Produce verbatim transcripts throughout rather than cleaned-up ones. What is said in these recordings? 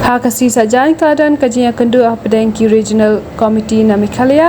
Ha ka sngi Saitjaiñ ka la don ka jingïakynduh hapdeng ki Regional Committee na Meghalaya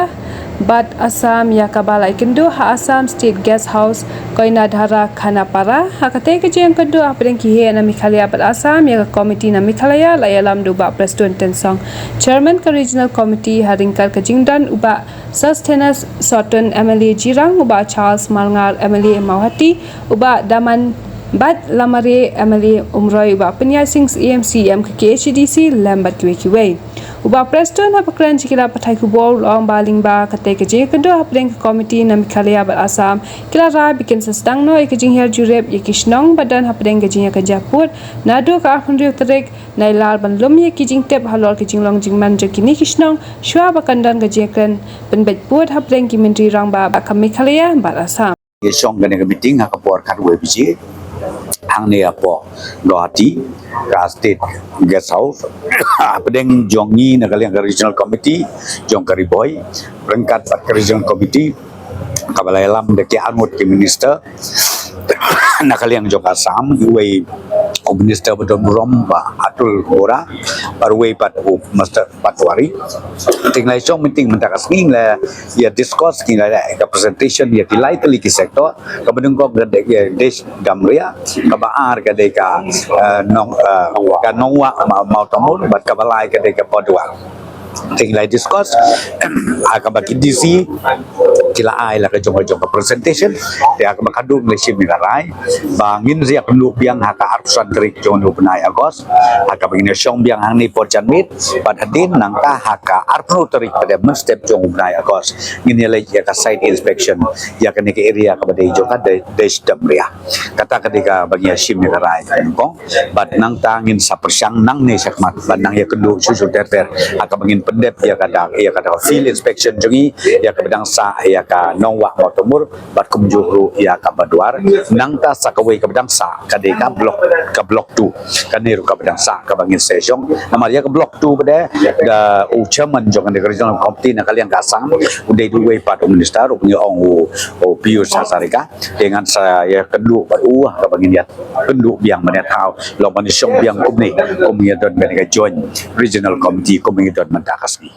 bad Assam ïa kaba la ïakynduh ha Assam State Guest House, Koinadhara, Khanapara. Ha katei ka jingïakynduh hapdeng ki heh na Meghalaya bad Assam ïa ka Committee na Meghalaya la ïalam da u Bah Prestone Tynsong, Chairman ka Regional Committee, ha ryngkat ka jingdon u Bah Sosthenes Sohtun, M L A Jirang, u Bah Charles Marngar, M L A Mawhati, u Bah Damanbat Lamare, M L A Umroi, u Bah Pynïaid Sing Syiem, C E M ka K H A D C, lem bad kiwei kiwei. U Bah Prestone haba kren sha ki lad pathai khubor u la ong ba lyngba katei ka jingïakynduh hapdeng ka Committee na Meghalaya bad Assam, ki la rai ba kin sa sdang noh ïa ka jinghiar jurip ïa ki shnong ba don hapdeng ka jingïakajia pud naduh ka arphew hynriew tarik Nailar, ban lum ïa ki jingtip halor ka jinglong jingman jong kine ki shnong shuwa ba kan don ka jingkren pynbeit pud hapdeng ki myntri rangbah ka Meghalaya bad Assam. Ïa shong kane ka meeting ha ka por khatwei baje hangne hapoh Guwahati, ka State Guest House, hapdeng jong ngi na ka liang ka Regional Committee jong ka Ri Bhoi ryngkat bad ka Regional Committee kaba la ïalam da ki arngut ki minister. Na ka liang jong ka Assam, uwei u minister ba don burom, Bah Atul Bora, bad uwei pat u Mister Patwari. Te ngi la shong meeting mynta ka sngi, ngi la ïa discuss, ngi la ïa ka presentation ïa ki lai tylli ki sector, kaba nyngkong ka dei ka Desh Damria, kaba ar ka dei ka, eh, Nong, eh, ka Nongwah Ma-, Mawtamur, bad kaba lai ka dei ka Paduar. Te ngi la discuss ha kaba ki D C ki la ai la ka jong ka jong ka presentation. Te ha kaba khadduh ngi la shim ïa ka rai ba ngin sa ïakynduh biang ha ka arphew san tarik jong u bnai August, ha kaba ngin ïashong biang hangne por janmiet. Bad hadien nangta ha ka arphew hynriew tarik pat mynstep jong u bnai August ngin ïaleit ïa ka site inspection ïa kane ka area kaba dei jong ka Desh Damria. Kata ka dei kaba ngi ïashim ïa ka rai ka nyngkong. Bad nangta ngin sa pyrshang nangne shakhmat ban nang ïakynduh shuh shuh ter ter ha kaba ngin pyndep ïa kata, ïa kata field inspection jong ngi ïa kaba dang sah ïa ka Nongwah Mawtamur bad kumjuh ruh ïa ka Paduar. Nangta sa kawei kaba dang sah ka dei ka block, ka block two. Kane ruh kaba dang sah kaba ngin sa shong. Namar ïa ka block two pat da u chairman jong kane ka Regional Committee na ka liang ka Assam u dei uwei pat u minister, u ngi ong u, u Pijush Hazarika. Te ngan sa ïakynduh bad u ha kaba ngin ïakynduh biang ban ïathaw long ban ïashong biang kumne, kum ngi don kane ka Joint Regional Committee kum ngi don mynta ka sngi.